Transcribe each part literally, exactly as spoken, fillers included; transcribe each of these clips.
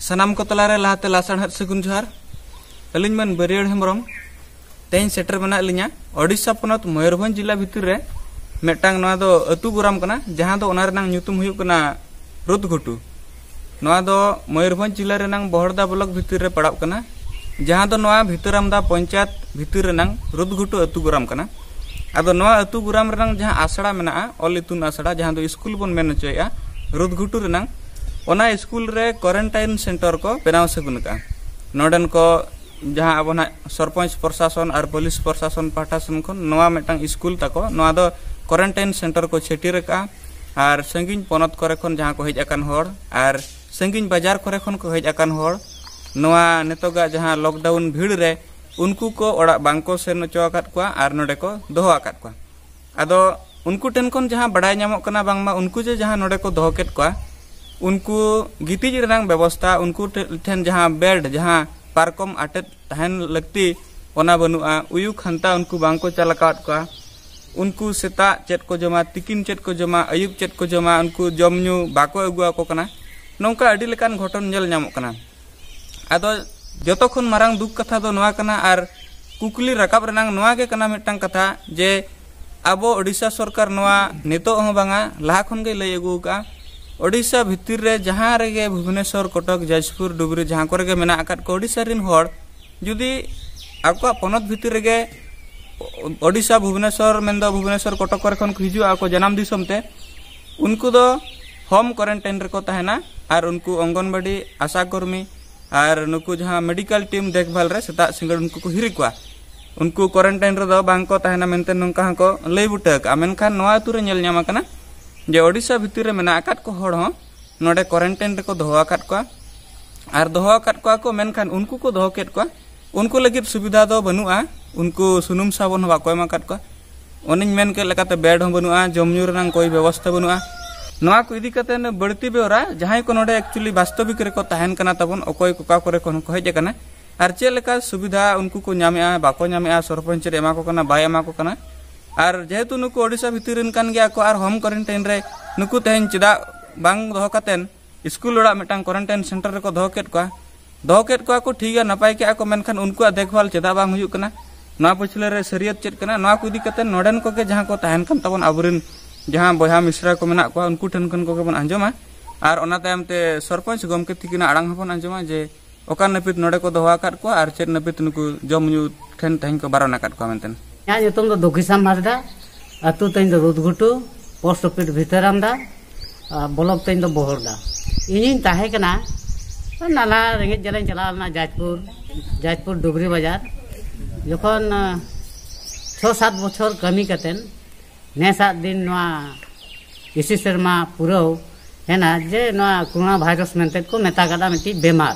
ᱥᱟᱱᱟᱢ ᱠᱚ ᱛᱟᱞᱟᱨᱮ ᱞᱟᱦᱟᱛᱮ ᱞᱟᱥᱟᱲᱦᱮᱫ ᱥᱟᱹᱜᱩᱱ ᱡᱚᱦᱟᱨ᱾ ᱟᱹᱞᱤᱧ ᱢᱟᱹᱱ ᱵᱟᱹᱨᱭᱟᱹᱲ ᱦᱮᱢᱵᱨᱚᱢ᱾ ᱛᱮᱦᱮᱧ ᱥᱮᱴᱮᱨ ᱢᱮᱱᱟᱜ ᱞᱤᱧᱟ ᱳᱰᱤᱥᱟ ᱯᱚᱱᱚᱛ ᱢᱚᱭᱩᱨᱵᱷᱚᱸᱡᱽ ᱡᱤᱞᱟ ᱵᱷᱤᱛᱤᱨ ᱨᱮ ᱢᱤᱫᱴᱟᱝ, ᱱᱚᱣᱟ ᱫᱚ ᱟᱹᱛᱩ ᱜᱚᱨᱟᱢ ᱠᱟᱱᱟ, ᱡᱟᱦᱟᱸ ᱫᱚ ᱚᱱᱟ ᱨᱮᱱᱟᱝ ᱧᱩᱛᱩᱢ ᱦᱩᱭᱩᱜ ᱠᱟᱱᱟ ᱨᱩᱫᱽᱜᱷᱩᱴᱩ᱾ ᱱᱚᱣᱟ ᱫᱚ ᱢᱚᱭᱩᱨᱵᱷᱚᱸᱡᱽ ᱡᱤᱞᱟ ᱨᱮᱱᱟᱝ ᱵᱚᱦᱚᱲᱫᱟ ᱵᱞᱚᱠ ᱵᱷᱤᱛᱤᱨ ᱨᱮ ᱯᱟᱲᱟᱜ ᱠᱟᱱᱟ, ᱡᱟᱦᱟᱸ ᱫᱚ ᱱᱚᱣᱟ ᱵᱷᱤᱛᱟᱹᱨᱟᱢᱫᱟ ᱯᱚᱧᱪᱟᱭᱮᱛ ᱵᱷᱤᱛᱤᱨ ᱨᱮᱱᱟᱝ ᱨᱩᱫᱽᱜᱷᱩᱴᱩ ᱟᱹᱛᱩ ᱜᱚᱨᱟᱢ ᱠᱟᱱᱟ᱾ ᱟᱫᱚ ᱱᱚᱣᱟ ᱟᱹᱛᱩ ᱜᱚᱨᱟᱢ ᱨᱮᱱᱟᱝ ᱡᱟᱦᱟᱸ ᱟᱥᱲᱟ ᱢᱮᱱᱟᱜᱼᱟ, ᱚᱞ ᱤᱛᱩᱱ ᱟᱥᱲᱟ, ᱡᱟᱦᱟᱸ ᱫᱚ ᱥᱠᱩᱞ ᱵᱚᱱ ᱢᱮᱱ ᱦᱚᱪᱚᱭᱮᱫᱼᱟ, ᱨᱩᱫᱽᱜᱷᱩᱴᱩ ᱨᱮᱱᱟᱝ, ᱚᱱᱟ ᱥᱠᱩᱞ ᱨᱮ ᱠᱣᱟᱨᱮᱱᱴᱟᱭᱤᱱ ᱥᱮᱱᱴᱟᱨ ᱠᱚ ᱵᱮᱱᱟᱣ ᱥᱟᱹᱜᱩᱱ ᱟᱠᱟᱫᱼᱟ᱾ ᱱᱚᱰᱮᱱ ᱠᱚ ᱡᱟᱦᱟᱸ ᱟᱵᱚ ᱱᱟᱜ ᱥᱚᱨᱯᱚᱧᱪ ᱯᱨᱚᱥᱟᱥᱚᱱ ᱟᱨ ᱯᱩᱞᱤᱥ ᱯᱨᱚᱥᱟᱥᱚᱱ ᱯᱟᱦᱴᱟ ᱥᱮᱱ ᱠᱷᱚᱱ ᱱᱚᱣᱟ ᱢᱤᱫᱴᱟᱝ ᱥᱠᱩᱞ ᱛᱟᱠᱚ, ᱱᱚᱣᱟ ᱫᱚ ᱠᱣᱟᱨᱮᱱᱴᱟᱭᱤᱱ ᱥᱮᱱᱴᱟᱨ ᱠᱚ ᱪᱷᱟᱹᱴᱭᱟᱹᱨ ᱟᱠᱟᱫᱼᱟ᱾ ᱟᱨ ᱥᱟᱺᱜᱤᱧ ᱯᱚᱱᱚᱛ ᱠᱚᱨᱮ ᱠᱷᱚᱱ ᱡᱟᱦᱟᱸ ᱠᱚ ᱦᱮᱡ ᱟᱠᱟᱱ ᱦᱚᱲ ᱟᱨ ᱥᱟᱺᱜᱤᱧ ᱵᱟᱡᱟᱨ ᱠᱚᱨᱮ ᱠᱷᱚᱱ ᱠᱚ ᱦᱮᱡ ᱟᱠᱟᱱ ᱦᱚᱲ, ᱱᱚᱣᱟ ᱱᱤᱛᱚᱜᱟᱜ ᱡᱟᱦᱟᱸ ᱞᱚᱠᱰᱟᱣᱩᱱ ᱵᱷᱤᱲ ᱨᱮ ᱩᱱᱠᱩ ᱠᱚ ᱚᱲᱟᱜ ᱵᱟᱝ ᱠᱚ ᱥᱮᱱ ᱦᱚᱪᱚ ᱟᱠᱟᱫ ᱠᱚᱣᱟ ᱟᱨ ᱱᱚᱰᱮ ᱠᱚ ᱫᱚᱦᱚ ᱟᱠᱟᱫ ᱠᱚᱣᱟ᱾ ᱟᱫᱚ ᱩᱱᱠᱩ ᱴᱷᱮᱱ ᱠᱷᱚᱱ ᱡᱟᱦᱟᱸ ᱵᱟᱲᱟᱭ ᱧᱟᱢᱚᱜ ᱠᱟᱱᱟ, ᱵᱟᱝᱢᱟ ᱩᱱᱠᱩ ᱡᱮ ᱡᱟᱦᱟᱸ ᱱᱚᱰᱮ ᱠᱚ ᱫᱚᱦᱚ ᱠᱮᱫ ᱠᱚᱣᱟ, ᱩᱱᱠᱩ ᱜᱤᱛᱤᱡ ᱨᱮᱱᱟᱝ ᱵᱮᱵᱚᱥᱛᱷᱟ, ᱩᱱᱠᱩ ᱴᱷᱮ-, ᱴᱷᱮᱱ ᱡᱟᱦᱟᱸ ᱵᱮᱰ, ᱡᱟᱦᱟᱸ ᱯᱟᱨᱠᱚᱢ ᱟᱴᱮᱫ ᱛᱟᱦᱮᱱ ᱞᱟᱹᱠᱛᱤ, ᱚᱱᱟ ᱵᱟᱹᱱᱩᱜᱼᱟ᱾ ᱩᱭᱩ ᱠᱷᱟᱱᱛᱟ ᱩᱱᱠᱩ ᱵᱟᱝ ᱠᱚ ᱪᱟᱞ ᱟᱠᱟᱫ ᱠᱚᱣᱟ᱾ ᱩᱱᱠᱩ ᱥᱮᱛᱟᱜ ᱪᱮᱫ ᱠᱚ ᱡᱚᱢᱟ, ᱛᱤᱠᱤᱱ ᱪᱮᱫ ᱠᱚ ᱡᱚᱢᱟ, ᱟᱹᱭᱩᱵ ᱪᱮᱫ ᱠᱚ ᱡᱚᱢᱟ, ᱩᱱᱠᱩ ᱡᱚᱢ ᱧᱩ ᱵᱟᱠᱚ ᱟᱹᱜᱩ ᱟᱠᱚ ᱠᱟᱱᱟ᱾ ᱱᱚᱝᱠᱟ ᱟᱹᱰᱤ ᱞᱮᱠᱟᱱ ᱜᱷᱚᱴᱚᱱ ᱧᱮᱞ ᱧᱟᱢᱚᱜ ᱠᱟᱱᱟ᱾ ᱟᱫᱚ ᱡᱚᱛᱚ ᱠᱷᱚᱱ ᱢᱟᱨᱟᱝ ᱫᱩᱠ ᱠᱟᱛᱷᱟ ᱫᱚ ᱱᱚᱣᱟ ᱠᱟᱱᱟ, ᱟᱨ ᱠᱩᱠᱞᱤ ᱨᱟᱠᱟᱵ ᱨᱮᱱᱟᱝ ᱱᱚᱣᱟ ᱜᱮ ᱠᱟᱱᱟ ᱢᱤᱫᱴᱟᱝ ᱠᱟᱛᱷᱟ, ᱡᱮ ᱟᱵᱚ ᱳᱰᱤᱥᱟ ᱥᱚᱨᱠᱟᱨ ᱱᱚᱣᱟ ᱱᱤᱛᱚᱜ ᱦᱚᱸ ᱵᱟᱝᱟ, ᱞᱟᱦᱟ ᱠᱷᱚᱱ ᱜᱮᱭ ᱞᱟᱹᱭ ᱟᱹᱜᱩ ᱟᱠᱟᱫᱼᱟ, ᱳᱰᱤᱥᱟ ᱵᱷᱤᱛᱤᱨ ᱨᱮ ᱡᱟᱦᱟᱸ ᱨᱮᱜᱮ ᱵᱷᱩᱵᱽᱱᱮᱥᱚᱨ, ᱠᱚᱴᱚᱠ, ᱡᱟᱡᱽᱯᱩᱨ, ᱰᱩᱵᱽᱨᱤ, ᱡᱟᱦᱟᱸ ᱠᱚᱨᱮ ᱜᱮ ᱢᱮᱱᱟᱜ ᱟᱠᱟᱫ ᱠᱚ ᱳᱰᱤᱥᱟ ᱨᱮᱱ ᱦᱚᱲ, ᱡᱩᱫᱤ ᱟᱠᱚᱣᱟᱜ ᱯᱚᱱᱚᱛ ᱵᱷᱤᱛᱤᱨ ᱨᱮᱜᱮ ᱳᱰᱤᱥᱟ, ᱵᱷᱩᱵᱽᱱᱮᱥᱚᱨ, ᱢᱮᱱᱫᱚ ᱵᱷᱩᱵᱽᱱᱮᱥᱚᱨ, ᱠᱚᱴᱚᱠ ᱠᱚᱨᱮ ᱠᱷᱚᱱ ᱠᱚ ᱦᱤᱡᱩᱜᱼᱟ ᱟᱠᱚ ᱡᱟᱱᱟᱢ ᱫᱤᱥᱚᱢ ᱛᱮ, ᱩᱱᱠᱩ ᱫᱚ ᱦᱳᱢ ᱠᱣᱟᱨᱮᱱᱴᱟᱭᱤᱱ ᱨᱮᱠᱚ ᱛᱟᱦᱮᱱᱟ᱾ ᱟᱨ ᱩᱱᱠᱩ ᱚᱝᱜᱚᱱᱵᱟᱲᱤ ᱟᱥᱟ ᱠᱚᱨᱢᱤ ᱟᱨ ᱱᱩᱠᱩ ᱡᱟᱦᱟᱸ ᱢᱮᱰᱤᱠᱟᱞ ᱴᱤᱢ ᱫᱮᱠᱷᱵᱷᱟᱞ ᱨᱮ ᱥᱮᱛᱟᱜ ᱥᱤᱸᱜᱟᱹᱲ ᱩᱱᱠᱩ ᱠᱚ ᱦᱤᱨᱤ ᱠᱚᱣᱟ᱾ ᱩᱱᱠᱩ ᱠᱣᱟᱨᱮᱱᱴᱟᱭᱤᱱ ᱨᱮᱫᱚ ᱵᱟᱝ ᱠᱚ ᱛᱟᱦᱮᱱᱟ ᱢᱮᱱᱛᱮ ᱱᱚᱝᱠᱟ ᱦᱚᱸᱠᱚ ᱞᱟᱹᱭ ᱵᱩᱴᱟᱹ ᱟᱠᱟᱫᱼᱟ᱾ ᱢᱮᱱᱠᱷᱟᱱ ᱱᱚᱣᱟ ᱟᱹᱛᱩ ᱨᱮ ᱧᱮᱞ ᱧᱟᱢ ᱟᱠᱟᱱᱟ ᱡᱮ ᱳᱰᱤᱥᱟ ᱵᱷᱤᱛᱤᱨ ᱨᱮ ᱢᱮᱱᱟᱜ ᱟᱠᱟᱫ ᱠᱚ ᱦᱚᱲ ᱦᱚᱸ ᱱᱚᱰᱮ ᱠᱣᱟᱨᱮᱱᱴᱟᱭᱤᱱ ᱨᱮᱠᱚ ᱫᱚᱦᱚ ᱟᱠᱟᱫ ᱠᱚᱣᱟ᱾ ᱟᱨ ᱫᱚᱦᱚ ᱟᱠᱟᱫ ᱠᱚᱣᱟ ᱠᱚ, ᱢᱮᱱᱠᱷᱟᱱ ᱩᱱᱠᱩ ᱠᱚ ᱫᱚᱦᱚ ᱠᱮᱫ ᱠᱚᱣᱟ, ᱩᱱᱠᱩ ᱞᱟᱹᱜᱤᱫ ᱥᱩᱵᱤᱫᱷᱟ ᱫᱚ ᱵᱟᱹᱱᱩᱜᱼᱟ᱾ ᱩᱱᱠᱩ ᱥᱩᱱᱩᱢ ᱥᱟᱵᱚᱱ ᱦᱚᱸ ᱵᱟᱠᱚ ᱮᱢ ᱟᱠᱟᱫ ᱠᱚᱣᱟ᱾ ᱚᱱᱮᱧ ᱢᱮᱱ ᱠᱮᱫ ᱞᱮᱠᱟᱛᱮ, ᱵᱮᱰ ᱦᱚᱸ ᱵᱟᱹᱱᱩᱜᱼᱟ, ᱡᱚᱢ ᱧᱩ ᱨᱮᱱᱟᱜ ᱠᱳᱭ ᱵᱮᱵᱚᱥᱛᱷᱟ ᱵᱟᱹᱱᱩᱜᱼᱟ᱾ ᱱᱚᱣᱟ ᱠᱚ ᱤᱫᱤ ᱠᱟᱛᱮ ᱵᱟᱹᱲᱛᱤ ᱵᱮᱣᱨᱟ, ᱡᱟᱦᱟᱸᱭ ᱠᱚ ᱱᱚᱰᱮ actually ᱵᱟᱥᱛᱚᱵᱤᱠ ᱨᱮᱠᱚ ᱛᱟᱦᱮᱱ ᱠᱟᱱᱟ ᱛᱟᱵᱚᱱ, ᱚᱠᱚᱭ ᱠᱚ ᱚᱠᱟ ᱠᱚᱨᱮ ᱠᱷᱚᱱ ᱠᱚ ᱦᱮᱡ ᱟᱠᱟᱱᱟ, ᱟᱨ ᱪᱮᱫ ᱞᱮᱠᱟ ᱥᱩᱵᱤᱫᱷᱟ ᱩᱱᱠᱩ ᱠᱚ ᱧᱟᱢᱮᱜᱼᱟ, ᱵᱟᱠᱚ ᱧᱟᱢᱮᱜᱼᱟ, ᱥᱚᱨᱯᱚᱧᱪ ᱨᱮ ᱮᱢᱟ ᱠᱚ ᱠᱟᱱᱟ, ᱵᱟᱭ ᱮᱢᱟ ᱠᱚ ᱠᱟᱱᱟ, ᱟᱨ ᱡᱮᱦᱮᱛᱩ ᱱᱩᱠᱩ ᱳᱰᱤᱥᱟ ᱵᱷᱤᱛᱤᱨ ᱨᱮᱱ ᱠᱟᱱ ᱜᱮᱭᱟ ᱠᱚ, ᱟᱨ ᱦᱳᱢ ᱠᱣᱟᱨᱮᱱᱴᱟᱭᱤᱱ ᱨᱮ ᱱᱩᱠᱩ ᱛᱮᱦᱮᱧ ᱪᱮᱫᱟᱜ ᱵᱟᱝ ᱫᱚᱦᱚ ᱠᱟᱛᱮᱱ ᱥᱠᱩᱞ ᱚᱲᱟᱜ ᱢᱤᱫᱴᱟᱝ ᱠᱳᱣᱟᱨᱮᱱᱴᱟᱭᱤᱱ ᱥᱮᱱᱴᱟᱨ ᱨᱮᱠᱚ ᱫᱚᱦᱚ ᱠᱮᱫ ᱠᱚᱣᱟ᱾ ᱫᱚᱦᱚ ᱠᱮᱫ ᱠᱚᱣᱟ ᱠᱚ, ᱴᱷᱤᱠ ᱜᱮᱭᱟ, ᱱᱟᱯᱟᱭ ᱠᱮᱜᱼᱟ ᱠᱚ, ᱢᱮᱱᱠᱷᱟᱱ ᱩᱱᱠᱩᱣᱟᱜ ᱫᱮᱠᱷᱵᱷᱟᱞ ᱪᱮᱫᱟᱜ ᱵᱟᱝ ᱦᱩᱭᱩᱜ ᱠᱟᱱᱟ? ᱱᱚᱣᱟ ᱯᱟᱹᱪᱷᱞᱟᱹ ᱨᱮ ᱥᱟᱹᱨᱤᱭᱟᱹᱛ ᱪᱮᱫ ᱠᱟᱱᱟ? ᱱᱚᱣᱟ ᱠᱚ ᱤᱫᱤ ᱠᱟᱛᱮ ᱱᱚᱰᱮᱱ ᱠᱚᱜᱮ ᱡᱟᱦᱟᱸ ᱠᱚ ᱛᱟᱦᱮᱱ ᱠᱟᱱ ᱛᱟᱵᱚᱱ, ᱟᱵᱚᱨᱮᱱ ᱡᱟᱦᱟᱸ ᱵᱚᱭᱦᱟ ᱢᱤᱥᱨᱟ ᱠᱚ ᱢᱮᱱᱟᱜ ᱠᱚᱣᱟ, ᱩᱱᱠᱩ ᱴᱷᱮᱱ ᱠᱷᱚᱱ ᱠᱚᱜᱮ ᱵᱚᱱ ᱟᱸᱡᱚᱢᱟ᱾ ᱟᱨ ᱚᱱᱟ ᱛᱟᱭᱚᱢ ᱛᱮ ᱥᱚᱨᱯᱚᱧᱪ ᱜᱚᱢᱠᱮ ᱛᱤᱠᱤᱱᱟᱜ ᱟᱲᱟᱝ ᱦᱚᱸᱵᱚᱱ ᱟᱸᱡᱚᱢᱟ ᱡᱮ ᱚᱠᱟ ᱱᱟᱹᱯᱤᱛ ᱱᱚᱰᱮ ᱠᱚ ᱫᱚᱦᱚ ᱟᱠᱟᱫ ᱠᱚᱣᱟ ᱟᱨ ᱪᱮᱫ ᱱᱟᱹᱯᱤᱛ ᱱᱩᱠᱩ ᱡᱚᱢ ᱧᱩ ᱴᱷᱮᱱ ᱛᱮᱦᱮᱧ ᱠᱚ ᱵᱟᱨᱚᱱ ᱟᱠᱟᱫ ᱠᱚᱣᱟ ᱢᱮᱱᱛᱮ᱾ ᱤᱧᱟᱹᱜ ᱧᱩᱛᱩᱢ ᱫᱚ ᱫᱩᱠᱷᱤᱥᱟᱢ ᱦᱟᱸᱥᱫᱟ, ᱟᱹᱛᱩ ᱛᱤᱧ ᱫᱚ ᱨᱩᱫᱽᱜᱷᱩᱴᱩ, ᱯᱳᱥᱴ ᱚᱯᱷᱤᱥ ᱵᱷᱤᱛᱟᱹᱨᱟᱢᱰᱟ, ᱟᱨ ᱵᱞᱚᱠ ᱛᱤᱧ ᱫᱚ ᱵᱚᱦᱚᱲᱫᱟ᱾ ᱤᱧᱤᱧ ᱛᱟᱦᱮᱸ ᱠᱟᱱᱟ ᱱᱟᱞᱦᱟ ᱨᱮᱸᱜᱮᱡ ᱡᱟᱞᱟᱧ ᱪᱟᱞᱟᱣ ᱞᱮᱱᱟ ᱡᱟᱡᱽᱯᱩᱨ, ᱡᱟᱡᱽᱯᱩᱨ ᱰᱩᱵᱽᱨᱤ ᱵᱟᱡᱟᱨ᱾ ᱡᱚᱠᱷᱚᱱ ᱟᱸ, ᱪᱷᱚ ᱥᱟᱛ ᱵᱚᱪᱷᱚᱨ ᱠᱟᱹᱢᱤ ᱠᱟᱛᱮᱱ ᱱᱮᱥᱟᱜ ᱫᱤᱱ ᱱᱚᱣᱟ ᱤᱥᱤ ᱥᱮᱨᱢᱟ ᱯᱩᱨᱟᱹᱣ ᱮᱱᱟ ᱡᱮ ᱱᱚᱣᱟ ᱠᱳᱨᱳᱱᱟ ᱵᱷᱟᱭᱨᱟᱥ ᱢᱮᱱᱛᱮ ᱠᱚ ᱢᱮᱛᱟ ᱠᱟᱫᱟ ᱢᱤᱫᱴᱤᱡ ᱵᱮᱢᱟᱨ᱾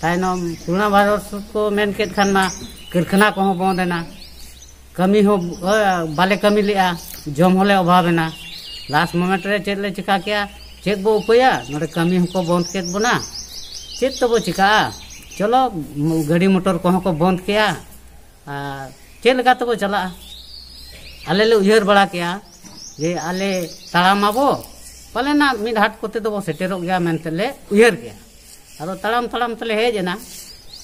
ᱛᱟᱭᱱᱚᱢ ᱠᱳᱨᱳᱱᱟ ᱵᱷᱟᱭᱨᱟᱥ ᱠᱚ ᱢᱮᱱ ᱠᱮᱫ ᱠᱷᱟᱱ ᱢᱟ ᱠᱟᱹᱨᱠᱷᱟᱱᱟ ᱠᱚᱦᱚᱸ ᱵᱚᱱᱫ ᱮᱱᱟ, ᱠᱟᱹᱢᱤ ᱦᱚᱸ ᱵᱟᱞᱮ ᱠᱟᱹᱢᱤ ᱞᱮᱜᱼᱟ, ᱡᱚᱢ ᱦᱚᱸᱞᱮ ᱚᱵᱷᱟᱵ ᱮᱱᱟ᱾ ᱞᱟᱥᱴ ᱢᱚᱢᱮᱱᱴ ᱨᱮ ᱪᱮᱫ ᱞᱮ ᱪᱤᱠᱟ ᱠᱮᱜᱼᱟ? ᱪᱮᱫ ᱵᱚ ᱩᱯᱟᱹᱭᱟ? ᱱᱚᱰᱮ ᱠᱟᱹᱢᱤ ᱦᱚᱸᱠᱚ ᱵᱚᱱᱫ ᱠᱮᱫ ᱵᱚᱱᱟ, ᱪᱮᱫ ᱛᱮᱵᱚ ᱪᱤᱠᱟᱜᱼᱟ? ᱪᱚᱞᱚ, ᱜᱟᱹᱰᱤ ᱢᱚᱴᱚᱨ ᱠᱚᱦᱚᱸ ᱠᱚ ᱵᱚᱱᱫ ᱠᱮᱜᱼᱟ᱾ ᱟᱨ ᱪᱮᱫ ᱞᱮᱠᱟ ᱛᱮᱵᱚ ᱪᱟᱞᱟᱜᱼᱟ? ᱟᱞᱮ ᱞᱮ ᱩᱭᱦᱟᱹᱨ ᱵᱟᱲᱟ ᱠᱮᱜᱼᱟ ᱡᱮ ᱟᱞᱮ ᱛᱟᱲᱟᱢ ᱟᱵᱚ, ᱯᱟᱞᱮᱱᱟᱜ ᱢᱤᱫ ᱦᱟᱴ ᱠᱚᱛᱮ ᱫᱚᱵᱚ ᱥᱮᱴᱮᱨᱚᱜ ᱜᱮᱭᱟ ᱢᱮᱱᱛᱮ ᱞᱮ ᱩᱭᱦᱟᱹᱨ ᱠᱮᱜᱼᱟ᱾ ᱟᱫᱚ ᱛᱟᱲᱟᱢ ᱛᱟᱲᱟᱢ ᱛᱮᱞᱮ ᱦᱮᱡ ᱮᱱᱟ᱾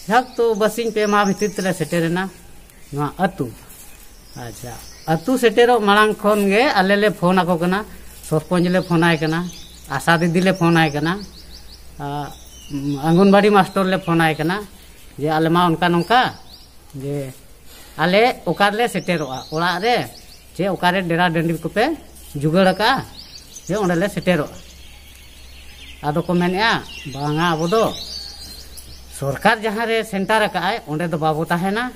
ᱡᱟᱠ, ᱛᱚ ᱵᱟᱨᱥᱤᱧ ᱯᱮ ᱢᱟᱦᱟ ᱵᱷᱤᱛᱤᱨ ᱛᱮᱞᱮ ᱥᱮᱴᱮᱨ ᱮᱱᱟ ᱱᱚᱣᱟ ᱟᱹᱛᱩ᱾ ᱟᱪᱪᱷᱟ, ᱟᱹᱛᱩ ᱥᱮᱴᱮᱨᱚᱜ ᱢᱟᱲᱟᱝ ᱠᱷᱚᱱ ᱜᱮ ᱟᱞᱮ ᱞᱮ ᱯᱷᱳᱱ ᱟᱠᱚ ᱠᱟᱱᱟ, ᱥᱚᱨᱯᱚᱧᱪ ᱞᱮ ᱯᱷᱳᱱ ᱟᱭ ᱠᱟᱱᱟ, ᱟᱥᱟ ᱫᱤᱫᱤ ᱞᱮ ᱯᱷᱳᱱ ᱟᱭ ᱠᱟᱱᱟ, ᱟᱸᱜᱚᱱᱵᱟᱲᱤ ᱢᱟᱥᱴᱚᱨ ᱞᱮ ᱯᱷᱳᱱ ᱟᱭ ᱠᱟᱱᱟ ᱡᱮ ᱟᱞᱮ ᱢᱟ ᱚᱱᱠᱟ ᱱᱚᱝᱠᱟ ᱡᱮ ᱟᱞᱮ ᱚᱠᱟ ᱨᱮᱞᱮ ᱥᱮᱴᱮᱨᱚᱜᱼᱟ, ᱚᱲᱟᱜ ᱨᱮ ᱪᱮ ᱚᱠᱟᱨᱮ ᱰᱮᱨᱟ ᱰᱟᱹᱰᱤ ᱠᱚᱯᱮ ᱡᱩᱜᱟᱹᱲ ᱟᱠᱟᱜᱼᱟ ᱡᱮ ᱚᱸᱰᱮ ᱞᱮ ᱥᱮᱴᱮᱨᱚᱜᱼᱟ? ᱟᱫᱚ ᱠᱚ ᱢᱮᱱᱮᱜᱼᱟ, ᱵᱟᱝᱟ, ᱟᱵᱚ ᱫᱚ ᱥᱚᱨᱠᱟᱨ ᱡᱟᱦᱟᱸ ᱨᱮ ᱥᱮᱱᱴᱟᱨ ᱟᱠᱟᱜᱼᱟᱭ, ᱚᱸᱰᱮ ᱫᱚ ᱵᱟᱵᱚ ᱛᱟᱦᱮᱱᱟ,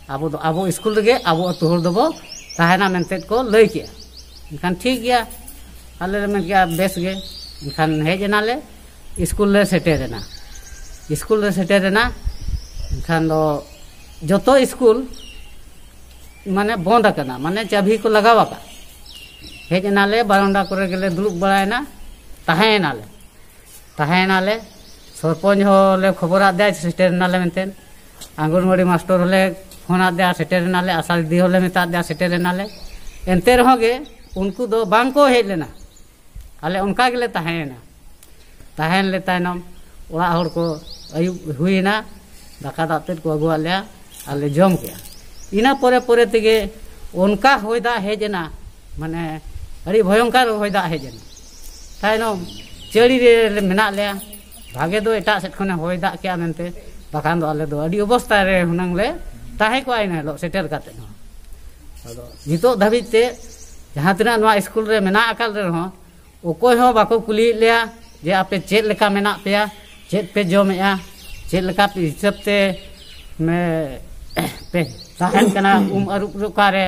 ᱟᱵᱚ ᱫᱚ ᱟᱵᱚ ᱥᱠᱩᱞ ᱨᱮᱜᱮ ᱟᱵᱚ ᱟᱹᱛᱩ ᱦᱚᱲ ᱫᱚᱵᱚ ᱛᱟᱦᱮᱱᱟ ᱢᱮᱱᱛᱮ ᱠᱚ ᱞᱟᱹᱭ ᱠᱮᱜᱼᱟ᱾ ᱮᱱᱠᱷᱟᱱ ᱴᱷᱤᱠ ᱜᱮᱭᱟ, ᱟᱞᱮ ᱞᱮ ᱢᱮᱱ ᱠᱮᱜᱼᱟ, ᱵᱮᱥ ᱜᱮ᱾ ᱮᱱᱠᱷᱟᱱ ᱦᱮᱡ ᱮᱱᱟᱞᱮ, ᱥᱠᱩᱞ ᱞᱮ ᱥᱮᱴᱮᱨ ᱮᱱᱟ᱾ ᱥᱠᱩᱞ ᱞᱮ ᱥᱮᱴᱮᱨ ᱮᱱᱟ, ᱮᱱᱠᱷᱟᱱ ᱫᱚ ᱡᱚᱛᱚ ᱥᱠᱩᱞ ᱢᱟᱱᱮ ᱵᱚᱱᱫ ᱟᱠᱟᱱᱟ, ᱢᱟᱱᱮ ᱪᱟᱹᱵᱤ ᱠᱚ ᱞᱟᱜᱟᱣ ᱟᱠᱟᱫ᱾ ᱦᱮᱡ ᱮᱱᱟᱞᱮ, ᱵᱟᱨᱚᱱᱰᱟ ᱠᱚᱨᱮ ᱜᱮᱞᱮ ᱫᱩᱲᱩᱵ ᱵᱟᱲᱟᱭᱮᱱᱟ, ᱛᱟᱦᱮᱸᱭᱮᱱᱟᱞᱮ᱾ ᱛᱟᱦᱮᱸᱭᱮᱱᱟᱞᱮ, ᱥᱚᱨᱯᱚᱧᱪ ᱦᱚᱸᱞᱮ ᱠᱷᱚᱵᱚᱨᱟᱫ ᱫᱮᱭᱟ, ᱥᱮᱴᱮᱨ ᱮᱱᱟᱞᱮ ᱢᱮᱱᱛᱮ᱾ ᱟᱝᱜᱚᱱᱣᱟᱲᱤ ᱢᱟᱥᱴᱚᱨ ᱦᱚᱸᱞᱮ ᱯᱷᱳᱱᱟᱫ ᱫᱮᱭᱟ, ᱥᱮᱴᱮᱨ ᱮᱱᱟᱞᱮ᱾ ᱟᱥᱟ ᱫᱤᱫᱤ ᱦᱚᱸᱞᱮ ᱢᱮᱛᱟᱫ ᱫᱮᱭᱟ, ᱥᱮᱴᱮᱨ ᱮᱱᱟᱞᱮ᱾ ᱮᱱᱛᱮ ᱨᱮᱦᱚᱸ ᱜᱮ ᱩᱱᱠᱩ ᱫᱚ ᱵᱟᱝ ᱠᱚ ᱦᱮᱡ ᱞᱮᱱᱟ᱾ ᱟᱞᱮ ᱚᱱᱠᱟ ᱜᱮᱞᱮ ᱛᱟᱦᱮᱸᱭᱮᱱᱟ᱾ ᱛᱟᱦᱮᱱ ᱞᱮ ᱛᱟᱭᱱᱚᱢ ᱚᱲᱟᱜ ᱦᱚᱲ ᱠᱚ ᱟᱹᱭᱩᱵ ᱦᱩᱭᱮᱱᱟ, ᱫᱟᱠᱟ ᱫᱟᱜ ᱛᱮᱫ ᱠᱚ ᱟᱹᱜᱩᱣᱟᱫ ᱞᱮᱭᱟ ᱟᱨ ᱞᱮ ᱡᱚᱢ ᱠᱮᱜᱼᱟ᱾ ᱤᱱᱟᱹ ᱯᱚᱨᱮ ᱯᱚᱨᱮ ᱛᱮᱜᱮ ᱚᱱᱠᱟ ᱦᱚᱭ ᱫᱟᱜ ᱦᱮᱡ ᱮᱱᱟ, ᱢᱟᱱᱮ ᱟᱹᱰᱤ ᱵᱷᱚᱭᱚᱝᱠᱟᱨ ᱦᱚᱭ ᱫᱟᱜ ᱦᱮᱡ ᱮᱱᱟ᱾ ᱛᱟᱭᱱᱚᱢ ᱪᱟᱹᱲᱤ ᱨᱮ ᱢᱮᱱᱟᱜ ᱞᱮᱭᱟ, ᱵᱷᱟᱜᱮ ᱫᱚ ᱮᱴᱟᱜ ᱥᱮᱫ ᱠᱷᱚᱱᱮ ᱦᱚᱭ ᱫᱟᱜ ᱠᱮᱜᱼᱟ ᱢᱮᱱᱛᱮ, ᱵᱟᱠᱷᱟᱱ ᱫᱚ ᱟᱞᱮ ᱫᱚ ᱟᱹᱰᱤ ᱚᱵᱚᱥᱛᱟ ᱨᱮ ᱦᱩᱱᱟᱹᱝ ᱞᱮ ᱛᱟᱦᱮᱸ ᱠᱚᱜᱼᱟ ᱤᱱᱟᱹ ᱦᱤᱞᱳᱜ ᱥᱮᱴᱮᱨ ᱠᱟᱛᱮᱫ ᱦᱚᱸ᱾ ᱟᱫᱚ ᱱᱤᱛᱚᱜ ᱫᱷᱟᱹᱵᱤᱡ ᱛᱮ ᱡᱟᱦᱟᱸ ᱛᱤᱱᱟᱹᱜ ᱱᱚᱣᱟ ᱥᱠᱩᱞ ᱨᱮ ᱢᱮᱱᱟᱜ ᱟᱠᱟᱫ ᱨᱮᱦᱚᱸ, ᱚᱠᱚᱭ ᱦᱚᱸ ᱵᱟᱠᱚ ᱠᱩᱞᱤᱭᱮᱫ ᱞᱮᱭᱟ ᱡᱮ ᱟᱯᱮ ᱪᱮᱫ ᱞᱮᱠᱟ ᱢᱮᱱᱟᱜ ᱯᱮᱭᱟ, ᱪᱮᱫ ᱯᱮ ᱡᱚᱢᱮᱜᱼᱟ, ᱪᱮᱫ ᱞᱮᱠᱟ ᱯᱮ ᱦᱤᱥᱟᱹᱵ ᱛᱮ ᱢᱮ-, ᱯᱮ ᱛᱟᱦᱮᱱ ᱠᱟᱱᱟ ᱩᱢ ᱟᱹᱨᱩᱵ ᱚᱠᱟᱨᱮ,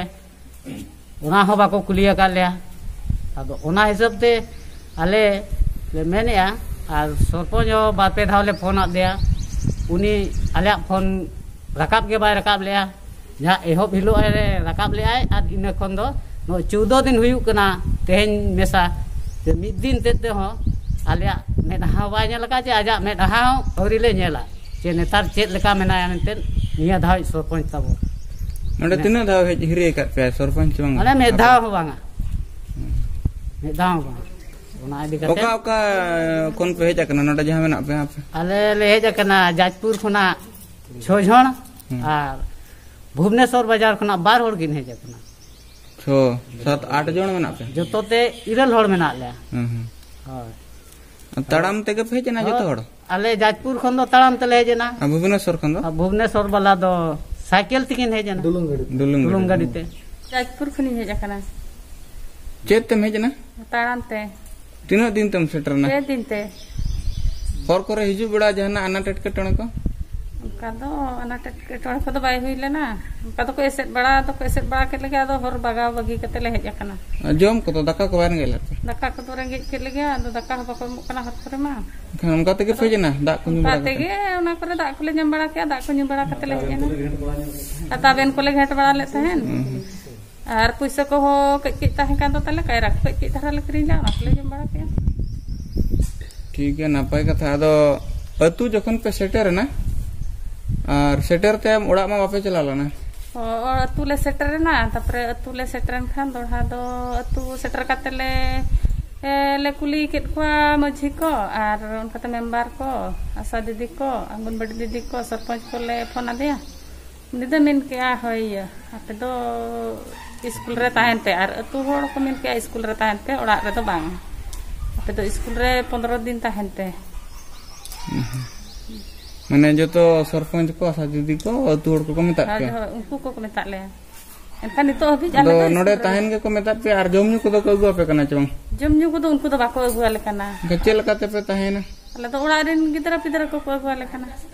ᱚᱱᱟ ᱦᱚᱸ ᱵᱟᱠᱚ ᱠᱩᱞᱤ ᱟᱠᱟᱫ ᱞᱮᱭᱟ᱾ ᱟᱫᱚ ᱚᱱᱟ ᱦᱤᱥᱟᱹᱵ ᱛᱮ ᱟᱞᱮ ᱞᱮ ᱢᱮᱱᱮᱜᱼᱟ, ᱟᱨ ᱥᱚᱨᱯᱚᱧᱪ ᱦᱚᱸ ᱵᱟᱨ ᱯᱮ ᱫᱷᱟᱣ ᱞᱮ ᱯᱷᱳᱱ ᱟᱫᱮᱭᱟ, ᱩᱱᱤ ᱟᱞᱮᱭᱟᱜ ᱯᱷᱳᱱ ᱨᱟᱠᱟᱵ ᱜᱮ ᱵᱟᱭ ᱨᱟᱠᱟᱵ ᱞᱮᱜᱼᱟ᱾ ᱡᱟᱦᱟᱸ ᱮᱦᱚᱵ ᱦᱤᱞᱳᱜ ᱮ ᱨᱟᱠᱟᱵ ᱞᱮᱜᱼᱟᱭ ᱟᱨ ᱤᱱᱟᱹ ᱠᱷᱚᱱ ᱫᱚ ᱱᱚᱜᱼᱚᱭ ᱪᱳᱫᱽᱫᱳ ᱫᱤᱱ ᱦᱩᱭᱩᱜ ᱠᱟᱱᱟ ᱛᱮᱦᱮᱧ ᱢᱮᱥᱟ, ᱡᱮ ᱢᱤᱫ ᱫᱤᱱ ᱛᱮᱫ ᱛᱮᱦᱚᱸ ᱟᱞᱮᱭᱟᱜ ᱢᱮᱫᱦᱟ ᱦᱚᱸ ᱵᱟᱭ ᱧᱮᱞ ᱟᱠᱟᱫ, ᱪᱮ ᱟᱡᱟᱜ ᱢᱮᱫᱦᱟ ᱦᱚᱸ ᱟᱹᱣᱨᱤ ᱞᱮ ᱧᱮᱞᱟ ᱡᱮ ᱱᱮᱛᱟᱨ ᱪᱮᱫ ᱞᱮᱠᱟ ᱢᱮᱱᱟᱭᱟ ᱢᱮᱱᱛᱮ ᱱᱤᱭᱟᱹ ᱫᱷᱟᱣᱤᱡ ᱥᱚᱨᱯᱚᱧᱪ ᱛᱟᱵᱚ᱾ ᱱᱚᱰᱮ ᱢᱮ- ᱛᱤᱱᱟᱹᱜ ᱫᱷᱟᱣ ᱦᱮᱡ ᱦᱤᱨᱤ ᱟᱠᱟᱫ ᱯᱮᱭᱟ ᱥᱚᱨᱯᱚᱧᱪ ᱵᱟᱝ? ᱢᱟᱱᱮ ᱢᱤᱫ ᱫᱷᱟᱣ ᱦᱚᱸ ᱵᱟᱝᱟ, ᱢᱤᱫ ᱫᱷᱟᱣ ᱦᱚᱸ ᱵᱟᱝᱟ᱾ ᱚᱱᱟ ᱤᱫᱤ ᱠᱟᱛᱮ ᱚᱠᱟ ᱚᱠᱟ ᱠᱷᱚᱱ ᱯᱮ ᱦᱮᱡ ᱟᱠᱟᱱᱟ ᱱᱚᱰᱮ ᱡᱟᱦᱟᱸ ᱢᱮᱱᱟᱜ ᱯᱮᱭᱟ ᱟᱯᱮ? ᱟᱞᱮ ᱞᱮ ᱦᱮᱡ ᱟᱠᱟᱱᱟ ᱡᱟᱡᱽᱯᱩᱨ ᱠᱷᱚᱱᱟᱜ ᱪᱷᱚ ᱡᱚᱱ, ᱦᱩᱸ᱾ ᱟᱨ ᱵᱷᱩᱵᱽᱱᱮᱥᱚᱨ ᱵᱟᱡᱟᱨ ᱠᱷᱚᱱᱟᱜ ᱵᱟᱨ ᱦᱚᱲ ᱠᱤᱱ ᱦᱮᱡ ᱟᱠᱟᱱᱟ᱾ ᱪᱷᱚ, ᱥᱟᱛ, ᱟᱴ ᱡᱚᱱ ᱢᱮᱱᱟᱜ ᱯᱮ? ᱡᱚᱛᱚ ᱛᱮ ᱤᱨᱟᱹᱞ ᱦᱚᱲ ᱢᱮᱱᱟᱜ ᱞᱮᱭᱟ᱾ ᱦᱩᱸ, ᱦᱩᱸ᱾ ᱦᱳᱭ᱾ ᱛᱟᱲᱟᱢ ᱛᱮᱜᱮ ᱯᱮ ᱦᱮᱡ ᱮᱱᱟ ᱡᱚᱛᱚ ᱦᱳᱭ᱾ ᱦᱚᱲ? ᱟᱞᱮ ᱡᱟᱡᱽᱯᱩᱨ ᱠᱷᱚᱱ ᱫᱚ ᱛᱟᱲᱟᱢ ᱛᱮᱞᱮ ᱦᱮᱡ ᱮᱱᱟ᱾ ᱟᱨ ᱵᱷᱩᱵᱽᱱᱮᱥᱚᱨ ᱠᱷᱚᱱ ᱫᱚ? ᱟᱨ ᱵᱷᱩᱵᱽᱱᱮᱥᱚᱨ ᱵᱟᱞᱟ ᱫᱚ ᱥᱟᱭᱠᱮᱞ ᱛᱮᱠᱤᱱ ᱦᱮᱡ ᱮᱱᱟ᱾ ᱰᱩᱞᱩᱝ ᱜᱟᱹᱰᱤ᱾ ᱰᱩᱞᱩᱝ ᱰᱩᱞᱩᱝ ᱜᱟᱹᱰᱤ᱾ ᱜᱟᱹᱰᱤ ᱛᱮ᱾ ᱡᱟᱡᱽᱯᱩᱨ ᱠᱷᱚᱱᱤᱧ ᱦᱮᱡ ᱟᱠᱟᱱᱟ᱾ ᱪᱮᱫ ᱛᱮᱢ ᱦᱮᱡ ᱮᱱᱟ? ᱛᱟᱲᱟᱢ ᱛᱮ᱾ ᱛᱤᱱᱟᱹᱜ ᱫᱤᱱ ᱛᱮᱢ ᱥᱮᱴᱮᱨ ᱮᱱᱟ? ᱯᱮ ᱫᱤᱱ ᱛᱮ᱾ ᱦᱚᱨ ᱠᱚᱨᱮ ᱦᱤᱡᱩᱜ ᱵᱮᱲᱟ ᱡᱟᱦᱟᱱᱟᱜ ᱟᱱᱟᱴ ᱮᱴᱠᱮᱴᱚᱬᱮ ᱠᱚ? ᱚᱱᱠᱟ ᱫᱚ ᱟᱱᱟᱴ ᱮᱴᱠᱮᱴᱚᱬᱮ ᱠᱚᱫᱚ ᱵᱟᱭ ᱦᱩᱭ ᱞᱮᱱᱟ᱾ ᱚᱱᱠᱟ ᱫᱚᱠᱚ ᱮᱥᱮᱫ ᱵᱟᱲᱟ ᱫᱚᱠᱚ ᱮᱥᱮᱫ ᱵᱟᱲᱟ ᱠᱮᱫ ᱞᱮᱜᱮ, ᱟᱫᱚ ᱦᱚᱨ ᱵᱟᱜᱟᱣ ᱵᱟᱹᱜᱤ ᱠᱟᱛᱮ ᱞᱮ ᱦᱮᱡ ᱟᱠᱟᱱᱟ᱾ ᱟᱨ ᱡᱚᱢ ᱠᱚᱫᱚ ᱫᱟᱠᱟ ᱠᱚ ᱵᱟᱭ ᱨᱮᱸᱜᱮᱡ ᱞᱮᱫ ᱯᱮ? ᱫᱟᱠᱟ ᱠᱚᱫᱚ ᱨᱮᱸᱜᱮᱡ ᱠᱮᱫ ᱞᱮᱜᱮ, ᱟᱫᱚ ᱫᱟᱠᱟ ᱦᱚᱸ ᱵᱟᱠᱚ ᱮᱢᱚᱜ ᱠᱟᱱᱟ ᱦᱚᱨ ᱠᱚᱨᱮ ᱢᱟ᱾ ᱮᱱᱠᱷᱟᱱ ᱚᱱᱠᱟ ᱛᱮᱜᱮ ᱯᱮ ᱦᱮᱡ ᱮᱱᱟ, ᱫᱟᱜ ᱠᱚ ᱧᱩ ᱚᱱᱠᱟ ᱵᱟᱲᱟ ᱠᱟᱛᱮ? ᱛᱮᱜᱮ ᱚᱱᱟ ᱠᱚᱨᱮ ᱫᱟᱜ ᱠᱚᱞᱮ ᱧᱟᱢ ᱵᱟᱲᱟ ᱠᱮᱜᱼᱟ, ᱫᱟᱜ ᱠᱚ ᱧᱩ ᱵᱟᱲᱟ ᱠᱟᱛᱮ ᱞᱮ ᱦᱮᱡ ᱮᱱᱟ᱾ ᱟᱨ ᱛᱟᱵᱮᱱ ᱠᱚᱞᱮ ᱜᱷᱮᱸᱴ ᱵᱟᱲᱟ ᱞᱮᱫ ᱛᱟᱦᱮᱸᱱ᱾ ᱦᱩᱸ᱾ ᱟᱨ ᱯᱩᱭᱥᱟᱹ ᱠᱚᱦᱚᱸ ᱠᱟᱹᱡ ᱠᱟᱹᱡ ᱛᱟᱦᱮᱸ ᱠᱟᱱ ᱫᱚ ᱛᱟᱞᱮ, ᱠᱟᱭᱨᱟ ᱠᱚ ᱠᱟᱹᱡ ᱠᱟᱹᱡ ᱫᱷᱟᱨᱟ ᱞᱮ ᱠᱤᱨᱤᱧ ᱞᱮᱫᱼᱟ, ᱚᱱᱟ ᱠᱚᱞᱮ ᱡᱚᱢ ᱵᱟᱲᱟ ᱠᱮᱜᱼᱟ᱾ ᱴᱷᱤᱠ ᱜᱮᱭᱟ, ᱱᱟᱯᱟᱭ ᱠᱟᱛᱷᱟ᱾ ᱟᱫᱚ ᱟᱹᱛᱩ ᱡᱚᱠᱷᱚᱱ ᱯᱮ ᱥᱮᱴᱮᱨ ᱮᱱᱟ, ᱟᱨ ᱥᱮᱴᱮᱨ ᱛᱟᱭᱚᱢ ᱚᱲᱟᱜ ᱢᱟ ᱵᱟᱯᱮ ᱪᱟᱞᱟᱣ ᱞᱮᱱᱟ? ᱚ, ᱚ, ᱟᱹᱛᱩ ᱞᱮ ᱥᱮᱴᱮᱨ ᱮᱱᱟ, ᱛᱟᱯᱚᱨᱮ ᱟᱹᱛᱩ ᱞᱮ ᱥᱮᱴᱮᱨ ᱮᱱ ᱠᱷᱟᱱ ᱫᱚᱲᱦᱟ ᱫᱚ ᱟᱹᱛᱩ ᱥᱮᱴᱮᱨ ᱠᱟᱛᱮ ᱞᱮ ᱞᱮ ᱠᱩᱞᱤ ᱠᱮᱫ ᱠᱚᱣᱟ ᱢᱟᱹᱡᱷᱤ ᱠᱚ, ᱟᱨ ᱚᱱᱠᱟᱛᱮ ᱢᱮᱢᱵᱟᱨ ᱠᱚ, ᱟᱥᱟ ᱫᱤᱫᱤ ᱠᱚ, ᱚᱝᱜᱚᱱᱵᱟᱲᱤ ᱫᱤᱫᱤ ᱠᱚ, ᱥᱚᱨᱯᱚᱧᱪ ᱠᱚᱞᱮ ᱯᱷᱳᱱ ᱟᱫᱮᱭᱟ᱾ ᱩᱱᱤ ᱫᱚ ᱢᱮᱱ ᱠᱮᱜᱼᱟ, "ᱦᱳᱭ, ᱤᱭᱟᱹ, ᱟᱯᱮ ᱫᱚ ᱤᱥᱠᱩᱞ ᱨᱮ ᱛᱟᱦᱮᱱ ᱯᱮ", ᱟᱨ ᱟᱹᱛᱩ ᱦᱚᱲ ᱠᱚ ᱢᱮᱱ ᱠᱮᱜᱼᱟ, "ᱤᱥᱠᱩᱞ ᱨᱮ ᱛᱟᱦᱮᱱ ᱯᱮ, ᱚᱲᱟᱜ ᱨᱮᱫᱚ ᱵᱟᱝ, ᱟᱯᱮ ᱫᱚ ᱤᱥᱠᱩᱞ ᱨᱮ ᱯᱚᱱᱫᱽᱨᱚ ᱫᱤᱱ ᱛᱟᱦᱮᱱ ᱯᱮ᱾" ᱢᱟᱱᱮ ᱡᱚᱛᱚ ᱥᱚᱨᱯᱚᱧᱪ ᱠᱚ, ᱟᱥᱟ ᱫᱤᱫᱤ ᱠᱚ, ᱟᱹᱛᱩ ᱦᱚᱲ ᱠᱚᱠᱚ ᱢᱮᱛᱟᱫ ᱦᱳᱭ, ᱯᱮᱭᱟ? ᱦᱳᱭ, ᱩᱱᱠᱩ ᱠᱚᱠᱚ ᱢᱮᱛᱟᱫ ᱞᱮᱭᱟ᱾ ᱮᱱᱠᱷᱟᱱ ᱱᱤᱛᱚᱜ ᱦᱟᱹᱵᱤᱡ ᱟᱞᱮ ᱟᱫᱚ ᱫᱚ ᱱᱚᱰᱮ ᱤᱥᱠᱩᱞ ᱨᱮ ᱛᱟᱦᱮᱱ ᱜᱮᱠᱚ ᱢᱮᱛᱟᱫ ᱯᱮᱭᱟ, ᱟᱨ ᱡᱚᱢ ᱧᱩ ᱠᱚᱫᱚ ᱠᱚ ᱟᱹᱜᱩ ᱟᱯᱮ ᱠᱟᱱᱟ ᱪᱮ ᱵᱟᱝ? ᱡᱚᱢ ᱧᱩ ᱠᱚᱫᱚ ᱩᱱᱠᱩ ᱫᱚ ᱵᱟᱠᱚ ᱟᱹᱜᱩ ᱟᱞᱮ ᱠᱟᱱᱟ᱾ ᱮᱱᱠᱷᱟᱱ ᱪᱮᱫ ᱞᱮᱠᱟ ᱛᱮᱯᱮ ᱛᱟᱦᱮᱱᱟ? ᱟᱞᱮ ᱫᱚ ᱚᱲᱟᱜ ᱨᱮᱱ ᱜᱤᱫᱽᱨᱟᱹ ᱯᱤᱫᱽᱨᱟᱹ ᱠᱚᱠᱚ ᱟᱹᱜᱩ ᱟᱞᱮ ᱠᱟᱱᱟ᱾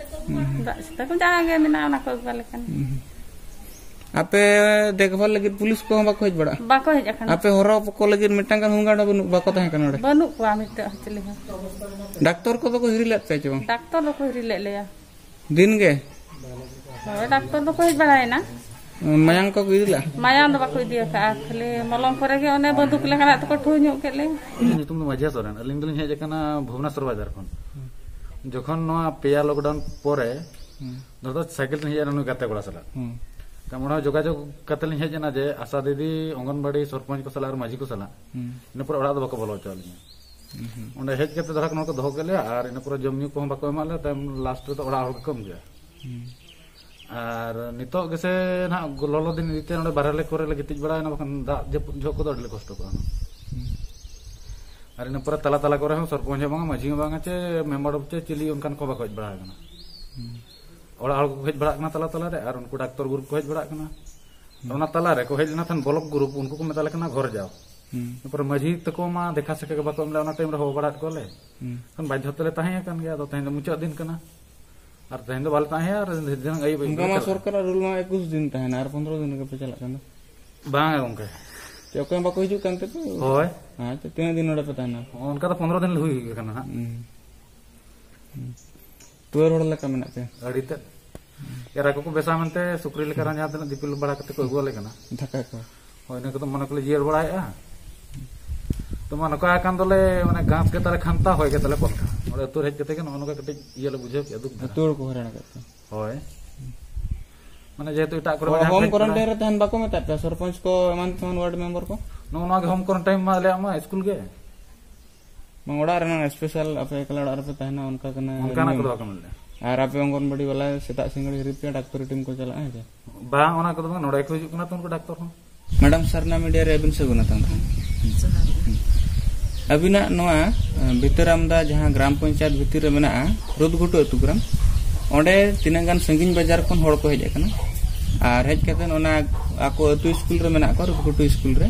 ᱦᱩᱸ᱾ ᱫᱟᱜ ᱥᱤᱛᱟᱹ ᱠᱚ ᱡᱟᱦᱟᱸ ᱜᱮ ᱢᱮᱱᱟᱜᱼᱟ, ᱚᱱᱟ ᱠᱚ ᱟᱹᱜᱩ ᱟᱞᱮ ᱠᱟᱱᱟ᱾ ᱦᱩᱸ᱾ ᱟᱯᱮ ᱫᱮᱠᱷᱵᱷᱟᱞ ᱞᱟᱹᱜᱤᱫ ᱯᱩᱞᱤᱥ ᱠᱚᱦᱚᱸ ᱵᱟᱠᱚ ᱦᱮᱡ ᱵᱟᱲᱟᱜᱼᱟ? ᱵᱟᱠᱚ ᱦᱮᱡ ᱟᱠᱟᱱᱟ᱾ ᱟᱯᱮ ᱦᱚᱨᱦᱚ ᱠᱚ ᱞᱟᱹᱜᱤᱫ ᱢᱤᱫᱴᱟᱝ ᱜᱟᱱ ᱦᱳᱢᱜᱟᱨᱰ ᱦᱚᱸ ᱵᱟᱹᱱᱩᱜ, ᱵᱟᱠᱚ ᱛᱟᱦᱮᱸ ᱠᱟᱱᱟ ᱱᱚᱰᱮ? ᱵᱟᱹᱱᱩᱜ ᱠᱚᱣᱟ ᱢᱤᱫᱴᱟᱝ ᱦᱚᱸ ᱪᱤᱞᱤ ᱦᱚᱸ᱾ ᱰᱟᱠᱛᱚᱨ ᱠᱚᱫᱚ ᱠᱚ ᱦᱤᱨᱤ ᱞᱮᱫ ᱯᱮᱭᱟ ᱪᱮ ᱵᱟᱝ? ᱰᱟᱠᱛᱚᱨ ᱫᱚᱠᱚ ᱦᱤᱨᱤ ᱞᱮᱫ ᱞᱮᱭᱟ᱾ ᱫᱤᱱ ᱜᱮ? ᱦᱳᱭ, ᱰᱟᱠᱛᱚᱨ ᱫᱚᱠᱚ ᱦᱮᱡ ᱵᱟᱲᱟᱭᱮᱱᱟ᱾ ᱢᱟᱭᱟᱝ ᱠᱚᱠᱚ ᱤᱫᱤ ᱞᱮᱫᱼᱟ? ᱢᱟᱭᱟᱝ ᱫᱚ ᱵᱟᱠᱚ ᱤᱫᱤ ᱟᱠᱟᱫᱼᱟ, ᱠᱷᱟᱹᱞᱤ ᱢᱚᱞᱚᱝ ᱠᱚᱨᱮ ᱜᱮ ᱚᱱᱮ ᱵᱟᱹᱫᱩᱠ ᱞᱮᱠᱟᱱᱟᱜ ᱛᱮᱠᱚ ᱴᱷᱩ ᱧᱚᱜ ᱠᱮᱫ ᱞᱮᱭᱟ᱾ ᱤᱧᱟᱹᱜ ᱧᱩᱛᱩᱢ ᱫᱚ ᱢᱟᱹᱡᱷᱤᱭᱟ ᱥᱚᱨᱮᱱ᱾ ᱟᱹᱞᱤᱧ ᱫᱚᱞᱤᱧ ᱦᱮᱡ ᱟᱠᱟᱱᱟ ᱵᱷᱩᱵᱽᱱᱮᱥᱚᱨ ᱵᱟᱡᱟᱨ ᱠᱷᱚᱱ᱾ ᱡᱚᱠᱷᱚᱱ ᱱᱚᱣᱟ ᱯᱮᱭᱟ ᱞᱚᱠᱰᱟᱣᱩᱱ ᱯᱚᱨᱮ ᱦᱩᱸ᱾ ᱫᱚ ᱥᱟᱭᱠᱮᱞ ᱛᱮᱞᱤᱧ ᱦᱮᱡ ᱮᱱᱟ ᱱᱩᱭ ᱜᱟᱛᱮ ᱠᱚᱲᱟ ᱥᱟᱞᱟᱜ᱾ ᱦᱩᱸ᱾ ᱛᱟᱭᱚᱢ ᱚᱸᱰᱮ ᱦᱚᱸ ᱡᱳᱜᱟᱡᱳᱜᱽ ᱠᱟᱛᱮ ᱞᱤᱧ ᱦᱮᱡ ᱮᱱᱟ ᱡᱮ ᱟᱥᱟ ᱫᱤᱫᱤ, ᱚᱝᱜᱚᱱᱵᱟᱲᱤ, ᱥᱚᱨᱯᱚᱧᱪ ᱠᱚ ᱥᱟᱞᱟᱜ ᱟᱨ ᱢᱟᱹᱡᱷᱤ ᱠᱚ ᱥᱟᱞᱟᱜ᱾ ᱦᱩᱸ᱾ ᱤᱱᱟᱹ ᱯᱚᱨᱮ ᱚᱲᱟᱜ ᱫᱚ ᱵᱟᱠᱚ ᱵᱚᱞᱚ ᱦᱚᱪᱚᱣᱟᱜ ᱞᱤᱧᱟ᱾ ᱦᱩᱸ᱾ ᱚᱸᱰᱮ ᱦᱮᱡ ᱠᱟᱛᱮ ᱫᱷᱟᱨᱟ ᱠᱚ ᱱᱚᱣᱟ ᱠᱚ ᱫᱚᱦᱚ ᱠᱮᱫ ᱞᱮᱭᱟ ᱟᱨ ᱤᱱᱟᱹ ᱯᱚᱨᱮ ᱡᱚᱢ ᱧᱩ ᱠᱚᱦᱚᱸ ᱵᱟᱠᱚ ᱮᱢᱟᱜ ᱞᱮᱭᱟ᱾ ᱛᱟᱭᱚᱢ ᱞᱟᱥᱴ ᱨᱮᱫᱚ ᱚᱲᱟᱜ ᱦᱚᱲ ᱜᱮᱠᱚ ᱮᱢ ᱠᱮᱫᱟ᱾ ᱦᱩᱸ᱾ ᱟᱨ ᱱᱤᱛᱚᱜ ᱜᱮᱥᱮ ᱱᱟᱦᱟᱜ ᱞᱚᱞᱚ ᱫᱤᱱ ᱤᱫᱤᱛᱮ ᱱᱚᱰᱮ ᱵᱟᱨᱦᱮ ᱠᱚᱨᱮ ᱞᱮ ᱜᱤᱛᱤᱡ ᱵᱟᱲᱟᱭᱮᱱᱟ, ᱵᱟᱠᱷᱟᱱ ᱫᱟᱜ ᱡᱟᱹᱯᱩᱫ ᱡᱚᱦᱚᱜ ᱠᱚᱫᱚ ᱟᱹᱰᱤ ᱞᱮ ᱠᱚᱥᱴᱚ ᱠᱚᱜᱼᱟ᱾ ᱦᱩᱸ᱾ ᱟᱨ ᱤᱱᱟᱹ ᱯᱚᱨᱮ ᱛᱟᱞᱟ ᱛᱟᱞᱟ ᱠᱚᱨᱮ ᱦᱚᱸ ᱥᱚᱨᱯᱚᱧᱪ ᱦᱚᱸ ᱵᱟᱝᱟ, ᱢᱟᱹᱡᱷᱤ ᱦᱚᱸ ᱵᱟᱝᱟ, ᱪᱮ ᱢᱮᱢᱵᱟᱨ ᱪᱮ ᱪᱤᱞᱤ ᱚᱱᱠᱟᱱ ᱠᱚ ᱵᱟᱠᱚ ᱦᱮᱡ ᱵᱟᱲᱟ ᱟᱠᱟᱱᱟ᱾ ᱦᱩᱸ᱾ ᱚᱲᱟᱜ ᱦᱚᱲ ᱠᱚᱠᱚ ᱦᱮᱡ ᱵᱟᱲᱟᱜ ᱠᱟᱱᱟ ᱛᱟᱞᱟ ᱛᱟᱞᱟ ᱨᱮ, ᱟᱨ ᱩᱱᱠᱩ ᱰᱟᱠᱛᱚᱨ ᱜᱩᱨᱩᱯ ᱠᱚ ᱦᱮᱡ ᱵᱟᱲᱟᱜ ᱠᱟᱱᱟ᱾ ᱦᱩᱸ᱾ ᱚᱱᱟ ᱛᱟᱞᱟ ᱨᱮᱠᱚ ᱦᱮᱡ ᱞᱮᱱᱟ ᱛᱟᱦᱮᱱ ᱵᱞᱚᱠ ᱜᱩᱨᱩᱯ, ᱩᱱᱠᱩ ᱠᱚ ᱢᱮᱛᱟ ᱞᱮ ᱠᱟᱱᱟ ᱜᱷᱚᱨ ᱡᱟᱣ᱾ ᱦᱩᱸ᱾ ᱛᱟᱨᱯᱚᱨᱮ ᱢᱟᱹᱡᱷᱤ ᱛᱟᱠᱚ ᱢᱟ ᱫᱮᱠᱷᱟ ᱥᱮᱠᱷᱟ ᱜᱮ ᱵᱟᱠᱚ ᱮᱢ ᱞᱮᱫ, ᱚᱱᱟ ᱴᱟᱭᱤᱢ ᱨᱮ ᱦᱚᱦᱚ ᱵᱟᱲᱟᱭᱮᱫ ᱠᱚᱣᱟᱞᱮ᱾ ᱦᱩᱸ᱾ ᱮᱱᱠᱷᱟᱱ ᱵᱟᱫᱽᱫᱷᱚ ᱛᱮᱞᱮ ᱛᱟᱦᱮᱸ ᱟᱠᱟᱱ ᱜᱮᱭᱟ, ᱟᱫᱚ ᱛᱮᱦᱮᱧ ᱫᱚ ᱢᱩᱪᱟᱹᱫ ᱫᱤᱱ ᱠᱟᱱᱟ᱾ ᱟᱨ ᱛᱮᱦᱮᱧ ᱫᱚ ᱵᱟᱞᱮ ᱛᱟᱦᱮᱸᱭᱟ, ᱟᱨ ᱫᱷᱤᱱᱟᱹᱝ ᱟᱹᱭᱩᱵ ᱟᱹᱭᱩᱵ ᱚᱱᱠᱟ ᱞᱮ ᱢᱟ ᱪᱟᱞᱟᱜᱼᱟ᱾ ᱥᱚᱨᱠᱟᱨᱟᱜ ᱨᱩᱞ ᱢᱟ ᱮᱠᱩᱥ ᱫᱤᱱ ᱛᱟᱦᱮᱱᱟ, ᱟᱨ ᱯᱚᱱᱫᱽᱨᱚ ᱫᱤᱱ ᱨᱮᱜᱮ ᱯᱮ ᱪᱟᱞᱟᱜ ᱠᱟᱱᱟ᱾ ᱵᱟᱝᱟ ᱜᱚᱢᱠᱮ᱾ ᱪᱮ ᱚᱠᱚᱭ ᱦᱚᱸ ᱵᱟᱠᱚ ᱦᱤᱡᱩᱜ ᱠᱟᱱ ᱛᱮ? ᱦᱳᱭ᱾ ᱟᱪᱪᱷᱟ, ᱛᱤᱱᱟᱹᱜ ᱫᱤᱱ ᱱᱚᱰᱮ ᱯᱮ ᱛᱟᱦᱮᱱᱟ? ᱚᱱᱠᱟ ᱫᱚ ᱯᱚᱱᱫᱽᱨᱚ ᱫᱤᱱ ᱞᱮ ᱦᱩᱭ ᱟᱠᱟᱱᱟ ᱦᱟᱸᱜ᱾ ᱦᱩᱸ᱾ ᱦᱩᱸ᱾ ᱛᱩᱭᱟᱹᱨ ᱦᱚᱲ ᱞᱮᱠᱟ ᱢᱮᱱᱟᱜ ᱯᱮᱭᱟ᱾ ᱟᱹᱰᱤ ᱛᱮᱫ᱾ ᱮᱨᱟ ᱠᱚᱠᱚ ᱵᱮᱥᱟ ᱢᱮᱱᱛᱮ ᱥᱩᱠᱨᱤ ᱞᱮᱠᱟ ᱨᱮᱦᱚᱸ ᱡᱟᱦᱟᱸ ᱛᱤᱱᱟᱹᱜ ᱫᱤᱯᱤᱞ ᱵᱟᱲᱟ ᱠᱟᱛᱮ ᱠᱚ ᱟᱹᱜᱩᱣᱟᱞᱮ ᱠᱟᱱᱟ᱾ ᱫᱷᱟᱠᱟ ᱠᱚ᱾ ᱦᱳᱭ, ᱤᱱᱟᱹ ᱠᱚᱫᱚ ᱢᱚᱱᱮ ᱠᱚᱞᱮ ᱡᱤᱭᱟᱹᱲ ᱵᱟᱲᱟᱭᱮᱫᱼᱟ᱾ ᱛᱚ ᱢᱟ ᱱᱚᱝᱠᱟ ᱟᱠᱟᱱ ᱫᱚᱞᱮ, ᱢᱟᱱᱮ ᱜᱷᱟᱥ ᱜᱮ ᱛᱟᱞᱮ ᱠᱷᱟᱱᱛᱟ, ᱦᱚᱭ ᱜᱮ ᱛᱟᱞᱮ ᱯᱟᱞᱴᱟ᱾ ᱱᱚᱰᱮ ᱟᱹᱛᱩ ᱨᱮ ᱦᱮᱡ ᱠᱟᱛᱮ ᱜᱮ ᱱᱚᱜᱼᱚ ᱱᱚᱝᱠᱟ ᱠᱟᱹᱴᱤᱡ ᱤᱭᱟᱹ ᱞᱮ ᱵᱩᱡᱷᱟᱹᱣ ᱠᱮᱫᱼᱟ, ᱫᱩᱠ ᱫᱷᱟᱨᱟ᱾ ᱟᱹᱛᱩ ᱦᱚᱲ ᱠᱚ ᱦᱚᱭᱨᱟᱱ ᱟᱠᱟᱫ ᱯᱮᱭᱟ᱾ ᱦᱳᱭ᱾ ᱢᱟᱱᱮ ᱡᱮᱦᱮᱛᱩ ᱮᱴᱟᱜ ᱠᱚᱨᱮ ᱦᱳᱢ ᱠᱚᱨᱮᱱᱴᱟᱭᱤᱱ ᱨᱮ ᱛᱟᱦᱮᱱ ᱵᱟᱠᱚ ᱢᱮᱛᱟᱫ ᱯᱮᱭᱟ ᱥᱚᱨᱯᱚᱧᱪ ᱠᱚ ᱮᱢᱟᱱ ᱛᱮᱢᱟᱱ ᱣᱟᱨᱰ ᱢᱮᱢᱵᱟᱨ ᱠᱚ? ᱱᱚᱜᱼᱚ ᱱᱚᱣᱟ ᱜᱮ ᱦᱳᱢ ᱠᱚᱨᱮᱱᱴᱟᱭᱤᱱ ᱢᱟ ᱟᱞᱮᱭᱟᱜ ᱢᱟ ᱥᱠᱩᱞ ᱜᱮ᱾ ᱵᱟᱝ, ᱚᱲᱟᱜ ᱨᱮᱱᱟᱜ ᱥᱯᱮᱥᱟᱞ ᱟᱯᱮ ᱮᱠᱞᱟ ᱚᱲᱟᱜ ᱨᱮᱯᱮ ᱛᱟᱦᱮᱱᱟ, ᱚᱱᱠᱟ ᱠᱟᱱᱟ ᱚᱱᱠᱟᱱᱟᱜ ᱱᱤᱭᱚᱢ? ᱠᱚᱫᱚ ᱵᱟᱠᱚ ᱢᱮᱱ ᱞᱮᱫᱟ᱾ ᱟᱨ ᱟᱯᱮ ᱚᱝᱜᱚᱱᱵᱟᱲᱤ ᱵᱟᱞᱟ ᱥᱮᱛᱟᱜ ᱥᱤᱸᱜᱟᱹᱲ ᱦᱤᱨᱤ ᱯᱮᱭᱟ, ᱰᱟᱠᱛᱚᱨᱤ ᱴᱤᱢ ᱠᱚ ᱪᱟᱞᱟᱜᱼᱟ, ᱦᱮᱸ ᱥᱮ? ᱵᱟᱝ, ᱚᱱᱟ ᱠᱚᱫᱚ ᱵᱟᱝ, ᱱᱚᱰᱮ ᱠᱚ ᱦᱤᱡᱩᱜ ᱠᱟᱱᱟ ᱛᱚ ᱩᱱᱠᱩ ᱰᱟᱠᱛᱚᱨ ᱦᱚᱸ᱾ ᱢᱮᱰᱟᱢ, ᱥᱟᱨᱱᱟ ᱢᱤᱰᱤᱭᱟ ᱨᱮ ᱟᱹᱵᱤᱱ ᱥᱟᱹᱜᱩᱱ ᱟᱛᱟᱝ᱾ ᱡᱚᱦᱟᱨ ᱜᱮ᱾ ᱟᱹᱵᱤᱱᱟᱜ ᱱᱚᱣᱟ, ᱮ, ᱵᱷᱤᱛᱟᱹᱨᱟᱢᱫᱟ ᱡᱟᱦᱟᱸ ᱜᱨᱟᱢ ᱯᱚᱧᱪᱟᱭᱮᱛ ᱵᱷᱤᱛᱤᱨ ᱨᱮ ᱢᱮᱱᱟᱜᱼᱟ, ᱨᱩᱫᱽᱜᱷᱩᱴᱩ ᱟᱹᱛᱩ ᱜᱨᱟᱢ, ᱚᱸᱰᱮ ᱛᱤᱱᱟᱹᱜ ᱜᱟᱱ ᱥᱟᱺᱜᱤᱧ ᱵᱟᱡᱟᱨ ᱠᱷᱚᱱ ᱦᱚᱲ ᱠᱚ ᱦᱮᱡ ᱟᱠᱟᱱᱟ᱾ ᱟᱨ ᱦᱮᱡ ᱠᱟᱛᱮ ᱚᱱᱟ ᱟᱠᱚ ᱟᱹᱛᱩ ᱥᱠᱩᱞ ᱨᱮ ᱢᱮᱱᱟᱜ ᱠᱚᱣᱟ, ᱨᱩᱫᱽᱜᱷᱩᱴᱩ ᱥᱠᱩᱞ ᱨᱮ,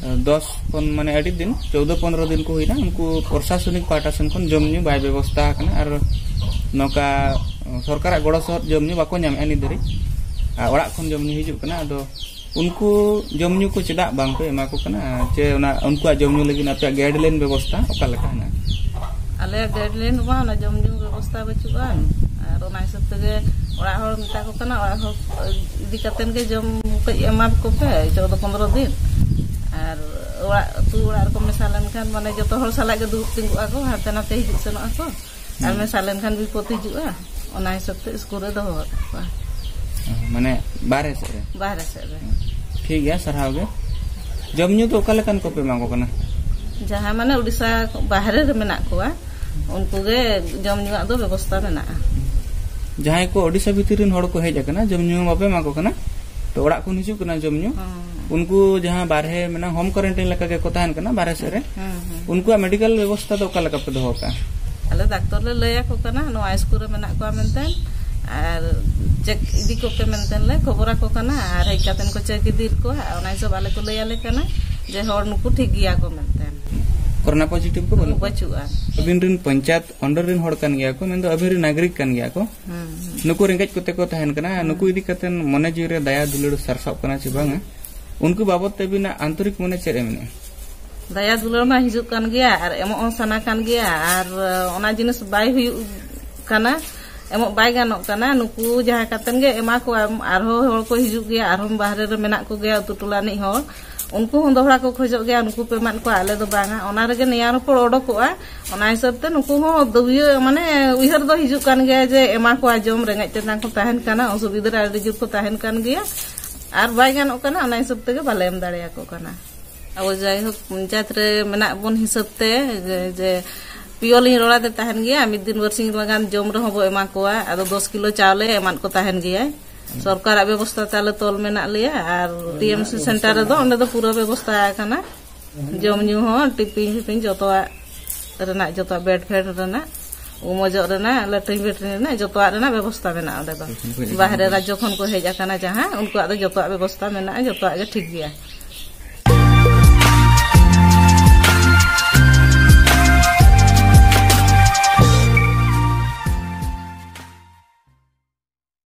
ᱮ, ᱫᱚᱥ ᱠᱷᱚᱱ, ᱢᱟᱱᱮ, ᱟᱹᱰᱤ ᱫᱤᱱ, ᱪᱳᱫᱽᱫᱚ ᱯᱚᱱᱨᱚ ᱫᱤᱱ ᱠᱚ ᱦᱩᱭᱱᱟ, ᱩᱱᱠᱩ ᱯᱨᱚᱥᱟᱥᱚᱱᱤᱠ ᱯᱟᱦᱴᱟ ᱥᱮᱱ ᱠᱷᱚᱱ ᱡᱚᱢ ᱧᱩ ᱵᱟᱭ ᱵᱮᱵᱚᱥᱛᱷᱟ ᱟᱠᱟᱱᱟ᱾ ᱟᱨ ᱱᱚᱝᱠᱟ ᱥᱚᱨᱠᱟᱨᱟᱜ ᱜᱚᱲᱚ ᱥᱚᱦᱚᱫ ᱡᱚᱢ ᱧᱩ ᱵᱟᱠᱚ ᱧᱟᱢᱮᱫᱼᱟ ᱱᱤᱛ ᱫᱷᱟᱹᱨᱤᱡ᱾ ᱟᱨ ᱚᱲᱟᱜ ᱠᱷᱚᱱ ᱡᱚᱢ ᱧᱩ ᱦᱤᱡᱩᱜ ᱠᱟᱱᱟ᱾ ᱟᱫᱚ ᱩᱱᱠᱩ ᱡᱚᱢ ᱧᱩ ᱠᱚ ᱪᱮᱫᱟᱜ ᱵᱟᱝ ᱯᱮ ᱮᱢᱟ ᱠᱚ ᱠᱟᱱᱟ? ᱪᱮ ᱚᱱᱟ ᱩᱱᱠᱩᱣᱟᱜ ᱡᱚᱢ ᱧᱩ ᱞᱟᱹᱜᱤᱫ ᱟᱯᱮᱭᱟᱜ ᱜᱟᱭᱤᱰᱞᱟᱭᱤᱱ ᱵᱮᱵᱚᱥᱛᱷᱟ ᱚᱠᱟ ᱞᱮᱠᱟ ᱦᱮᱱᱟᱜᱼᱟ? ᱟᱞᱮᱭᱟᱜ ᱜᱟᱭᱤᱰᱞᱟᱭᱤᱱ ᱫᱚ ᱵᱟᱝ, ᱚᱱᱟ ᱡᱚᱢ ᱧᱩ ᱵᱮᱵᱚᱥᱛᱷᱟ ᱵᱟᱹᱪᱩᱜᱼᱟ᱾ ᱟᱨ ᱚᱱᱟ ᱦᱤᱥᱟᱹᱵ ᱛᱮᱜᱮ ᱚᱲᱟᱜ ᱦᱚᱲ ᱢᱮᱛᱟ ᱠᱚ ᱠᱟᱱᱟ, ᱚᱲᱟᱜ ᱦᱚᱲ ᱤᱫᱤ ᱠᱟᱛᱮᱱ ᱜᱮ ᱡᱚᱢ ᱠᱟᱹᱡ ᱮᱢᱟ ᱠᱚᱯᱮ, ᱪᱳᱫᱽᱫᱚ ᱯᱚᱱᱨᱚ ᱫᱤᱱ᱾ ᱟᱨ ᱚᱲᱟᱜ, ᱟᱹᱛᱩ ᱚᱲᱟᱜ ᱨᱮᱠᱚ ᱢᱮᱥᱟ ᱞᱮᱱᱠᱷᱟᱱ, ᱢᱟᱱᱮ, ᱡᱚᱛᱚ ᱦᱚᱲ ᱥᱟᱞᱟᱜ ᱜᱮ ᱫᱩᱲᱩᱵ ᱛᱤᱸᱜᱩᱜ ᱟᱠᱚ, ᱦᱟᱱᱛᱮ ᱱᱟᱛᱮ ᱦᱤᱡᱩᱜ ᱥᱮᱱᱚᱜ ᱟᱠᱚ᱾ ᱟᱨ ᱦᱩᱸ᱾ ᱢᱮᱥᱟ ᱞᱮᱱᱠᱷᱟᱱ ᱵᱤᱯᱚᱫ ᱦᱤᱡᱩᱜᱼᱟ, ᱚᱱᱟ ᱦᱤᱥᱟᱹᱵ ᱛᱮ ᱥᱠᱩᱞ ᱨᱮ ᱫᱚᱦᱚ ᱟᱠᱟᱫ ᱠᱚᱣᱟ᱾ ᱢᱟᱱᱮ, ᱵᱟᱦᱨᱮ ᱥᱮᱫ ᱨᱮ? ᱵᱟᱦᱨᱮ ᱥᱮᱫ ᱨᱮ᱾ ᱴᱷᱤᱠ ᱜᱮᱭᱟ, ᱥᱟᱨᱦᱟᱣ ᱜᱮ᱾ ᱡᱚᱢ ᱧᱩ ᱫᱚ ᱚᱠᱟ ᱞᱮᱠᱟᱱ ᱠᱚᱯᱮ ᱮᱢᱟ ᱠᱚ ᱠᱟᱱᱟ? ᱡᱟᱦᱟᱸ, ᱢᱟᱱᱮ, ᱩᱲᱤᱥᱥᱟ ᱵᱟᱦᱨᱮ ᱨᱮ ᱢᱮᱱᱟᱜ ᱠᱚᱣᱟ, ᱩᱱᱠᱩ ᱜᱮ ᱡᱚᱢ ᱧᱩᱣᱟᱜ ᱫᱚ ᱵᱮᱵᱚᱥᱛᱟ ᱢᱮᱱᱟᱜᱼᱟ᱾ ᱡᱟᱦᱟᱸᱭ ᱠᱚ ᱳᱰᱤᱥᱟ ᱵᱷᱤᱛᱤᱨ ᱨᱮᱱ ᱦᱚᱲ ᱠᱚ ᱦᱮᱡ ᱟᱠᱟᱱᱟ, ᱡᱚᱢ ᱧᱩ ᱵᱟᱯᱮ ᱮᱢᱟ ᱠᱚ ᱠᱟᱱᱟ, ᱛᱚ ᱚᱲᱟᱜ ᱠᱷᱚᱱ ᱦᱤᱡᱩᱜ ᱠᱟᱱᱟ ᱡᱚᱢ ᱧᱩ, ᱦᱩᱸ᱾ ᱩᱱᱠᱩ ᱡᱟᱦᱟᱸ ᱵᱟᱨᱦᱮ ᱢᱮᱱᱟᱜ, ᱦᱳᱢ ᱠᱣᱟᱨᱮᱱᱴᱟᱭᱤᱱ ᱞᱮᱠᱟ ᱜᱮᱠᱚ ᱛᱟᱦᱮᱱ ᱠᱟᱱᱟ ᱵᱟᱨᱦᱮ ᱥᱮᱫ ᱨᱮ, ᱦᱩᱸ, ᱦᱩᱸ᱾ ᱩᱱᱠᱩᱣᱟᱜ ᱢᱮᱰᱤᱠᱮᱞ ᱵᱮᱵᱚᱥᱛᱷᱟ ᱫᱚ ᱚᱠᱟ ᱞᱮᱠᱟ ᱯᱮ ᱫᱚᱦᱚ ᱠᱟᱜᱼᱟ? ᱟᱞᱮ ᱰᱟᱠᱛᱚᱨ ᱞᱮ ᱞᱟᱹᱭ ᱟᱠᱚ ᱠᱟᱱᱟ, ᱱᱚᱣᱟ ᱥᱠᱩᱞ ᱨᱮ ᱢᱮᱱᱟᱜ ᱠᱚᱣᱟ ᱢᱮᱱᱛᱮ, ᱟᱨ ᱪᱮᱠ ᱤᱫᱤ ᱠᱚᱯᱮ ᱢᱮᱱᱛᱮ ᱞᱮ ᱠᱷᱚᱵᱚᱨ ᱟᱠᱚ ᱠᱟᱱᱟ, ᱟᱨ ᱦᱮᱡ ᱠᱟᱛᱮ ᱠᱚ ᱪᱮᱠ ᱤᱫᱤᱭᱮᱫ ᱠᱚᱣᱟ, ᱟᱨ ᱚᱱᱟ ᱦᱤᱥᱟᱹᱵ ᱟᱞᱮ ᱠᱚ ᱞᱟᱹᱭ ᱟᱞᱮ ᱠᱟᱱᱟ ᱡᱮ ᱦᱚᱲ ᱱᱩᱠᱩ ᱴᱷᱤᱠ ᱜᱮᱭᱟ ᱠᱚ ᱢᱮᱱᱛᱮ᱾ ᱠᱳᱨᱳᱱᱟ ᱯᱚᱡᱤᱴᱤᱵᱷ ᱠᱚ ᱵᱟᱹᱱᱩᱜ ᱠᱚᱣᱟ? ᱵᱟᱹᱪᱩᱜᱼᱟ᱾ ᱟᱹᱵᱤᱱ ᱨᱮᱱ ᱯᱚᱧᱪᱟᱭᱮᱛ under ᱨᱮᱱ ᱦᱚᱲ ᱠᱟᱱ ᱜᱮᱭᱟ ᱠᱚ, ᱢᱮᱱᱫᱚ ᱟᱹᱵᱤᱱ ᱨᱮᱱ ᱱᱟᱜᱚᱨᱤᱠ ᱠᱟᱱ ᱜᱮᱭᱟ ᱠᱚ᱾ ᱦᱩᱸ, ᱦᱩᱸ᱾ ᱱᱩᱠᱩ ᱨᱮᱸᱜᱮᱡ ᱠᱚᱛᱮ ᱠᱚ ᱛᱟᱦᱮᱱ ᱠᱟᱱᱟ, ᱦᱩᱸ᱾ ᱱᱩᱠᱩ ᱤᱫᱤ ᱠᱟᱛᱮ ᱢᱚᱱᱮ ᱡᱤᱣᱤ ᱨᱮ ᱫᱟᱭᱟ ᱫᱩᱞᱟᱹᱲ ᱥᱟᱨᱥᱟᱜ ᱠᱟᱱᱟ ᱪᱮ ᱵᱟᱝᱟ? ᱩᱱᱠᱩ ᱵᱟᱵᱚᱛ ᱛᱮ ᱟᱹᱵᱤᱱᱟᱜ ᱟᱱᱛᱚᱨᱤᱠ ᱢᱚᱱᱮ ᱪᱮᱫ ᱮ ᱢᱮᱱᱮᱜᱼᱟ? ᱫᱟᱭᱟ ᱫᱩᱞᱟᱹᱲ ᱢᱟ ᱦᱤᱡᱩᱜ ᱠᱟᱱ ᱜᱮᱭᱟ, ᱟᱨ ᱮᱢᱚᱜ ᱦᱚᱸ ᱥᱟᱱᱟ ᱠᱟᱱ ᱜᱮᱭᱟ, ᱟᱨ, ᱚᱱᱟ ᱡᱤᱱᱤᱥ ᱵᱟᱭ ᱦᱩᱭᱩᱜ ᱠᱟᱱᱟ, ᱮᱢᱚᱜ ᱵᱟᱭ ᱜᱟᱱᱚᱜ ᱠᱟᱱᱟ᱾ ᱱᱩᱠᱩ ᱡᱟᱦᱟᱸ ᱠᱟᱛᱮᱱ ᱜᱮ ᱮᱢᱟ ᱠᱚᱣᱟᱢ, ᱟᱨᱦᱚᱸ ᱦᱚᱲ ᱠᱚ ᱦᱤᱡᱩᱜ ᱜᱮᱭᱟ, ᱟᱨᱦᱚᱸ ᱵᱟᱦᱨᱮ ᱨᱮ ᱢᱮᱱᱟᱜ ᱠᱚᱜᱮᱭᱟ ᱟᱹᱛᱩ ᱴᱚᱞᱟ ᱨᱤᱱᱤᱡ ᱦᱚᱲ, ᱩᱱᱠᱩ ᱦᱚᱸ ᱫᱚᱦᱲᱟ ᱠᱚ ᱠᱷᱚᱡᱚᱜ ᱜᱮᱭᱟ, ᱱᱩᱠᱩ ᱯᱮ ᱮᱢᱟᱫ ᱠᱚᱣᱟ, ᱟᱞᱮ ᱫᱚ ᱵᱟᱝᱟ᱾ ᱚᱱᱟ ᱨᱮᱜᱮ ᱱᱮᱭᱟᱣ ᱨᱚᱯᱚᱲ ᱚᱰᱚᱠᱚᱜᱼᱟ᱾ ᱚᱱᱟ ᱦᱤᱥᱟᱹᱵ ᱛᱮ ᱱᱩᱠᱩ ᱦᱚᱸ ᱫᱟᱹᱣᱭᱟᱹ, ᱢᱟᱱᱮ, ᱩᱭᱦᱟᱹᱨ ᱫᱚ ᱦᱤᱡᱩᱜ ᱠᱟᱱ ᱜᱮᱭᱟ ᱡᱮ ᱮᱢᱟ ᱠᱚᱣᱟ ᱡᱚᱢ, ᱨᱮᱸᱜᱮᱡ ᱛᱮᱛᱟᱝ ᱠᱚ ᱛᱟᱦᱮᱱ ᱠᱟᱱᱟ, ᱚᱥᱩᱵᱤᱫᱷᱟ ᱨᱮ ᱟᱹᱰᱤ ᱡᱳᱨ ᱠᱚ ᱛᱟᱦᱮᱱ ᱠᱟᱱ ᱜᱮᱭᱟ, ᱟᱨ ᱵᱟᱭ ᱜᱟᱱᱚᱜ ᱠᱟᱱᱟ, ᱚᱱᱟ ᱦᱤᱥᱟᱹᱵ ᱛᱮᱜᱮ ᱵᱟᱞᱮ ᱮᱢ ᱫᱟᱲᱮᱭᱟᱠᱚ ᱠᱟᱱᱟ᱾ ᱟᱵᱚ ᱡᱟᱭᱦᱳᱠ ᱯᱚᱧᱪᱟᱭᱮᱛ ᱨᱮ ᱢᱮᱱᱟᱜ ᱵᱚᱱ ᱦᱤᱥᱟᱹᱵ ᱛᱮ, ᱡᱮ, ᱡᱮ ᱯᱤᱭᱳ ᱞᱤᱧ ᱨᱚᱲ ᱟᱫᱮ ᱛᱟᱦᱮᱱ ᱜᱮᱭᱟ, ᱢᱤᱫ ᱫᱤᱱ ᱵᱟᱨᱥᱤᱧ ᱞᱟᱜᱟᱱ ᱡᱚᱢ ᱨᱮᱦᱚᱸ ᱵᱚ ᱮᱢᱟ ᱠᱚᱣᱟ, ᱟᱫᱚ ᱫᱚᱥ ᱠᱤᱞᱳ ᱪᱟᱣᱞᱮ ᱮᱢᱟᱫ ᱠᱚ ᱛᱟᱦᱮᱱ ᱜᱮᱭᱟᱭ᱾ ᱥᱚᱨᱠᱟᱨᱟᱜ ᱵᱮᱵᱚᱥᱛᱷᱟ ᱛᱮ ᱟᱞᱮ ᱛᱚᱞ ᱢᱮᱱᱟᱜ ᱞᱮᱭᱟ, ᱟᱨ ᱴᱤ ᱮᱢ ᱥᱤ ᱥᱮᱱᱴᱟᱨ ᱨᱮᱫᱚ ᱚᱸᱰᱮ ᱫᱚ ᱯᱩᱨᱟᱹ ᱵᱮᱵᱚᱥᱛᱷᱟ ᱟᱠᱟᱱᱟ, ᱡᱚᱢ ᱧᱩ ᱦᱚᱸ, ᱴᱤᱯᱤᱱ ᱯᱷᱤᱯᱤᱱ ᱡᱚᱛᱚᱣᱟᱜ ᱨᱮᱱᱟᱜ, ᱡᱚᱛᱚᱣᱟᱜ ᱵᱮᱰ ᱯᱷᱮᱰ ᱨᱮᱱᱟᱜ, ᱩᱢ ᱚᱡᱚᱜ ᱨᱮᱱᱟᱜ, ᱞᱮᱴᱨᱤᱱ ᱯᱷᱮᱴᱨᱤᱱ ᱨᱮᱱᱟᱜ, ᱡᱚᱛᱚᱣᱟᱜ ᱨᱮᱱᱟᱜ ᱵᱮᱵᱚᱥᱛᱷᱟ ᱢᱮᱱᱟᱜᱼᱟ ᱚᱸᱰᱮ ᱫᱚ᱾ ᱡᱚᱠᱷᱚᱱ ᱠᱚ ᱦᱮᱡ ᱵᱟᱦᱨᱮ ᱟᱠᱟᱱᱟ᱾ ᱨᱟᱡᱽᱡᱚ ᱠᱷᱚᱱ ᱠᱚ ᱦᱮᱡ ᱟᱠᱟᱱᱟ ᱡᱟᱦᱟᱸ, ᱩᱱᱠᱩᱣᱟᱜ ᱫᱚ ᱡᱚᱛᱚᱣᱟᱜ ᱵᱮᱵᱚᱥᱛᱷᱟ ᱢᱮᱱᱟᱜᱼᱟ, ᱡᱚᱛᱚᱣᱟᱜ ᱜᱮ ᱴᱷᱤᱠ ᱜᱮᱭᱟ᱾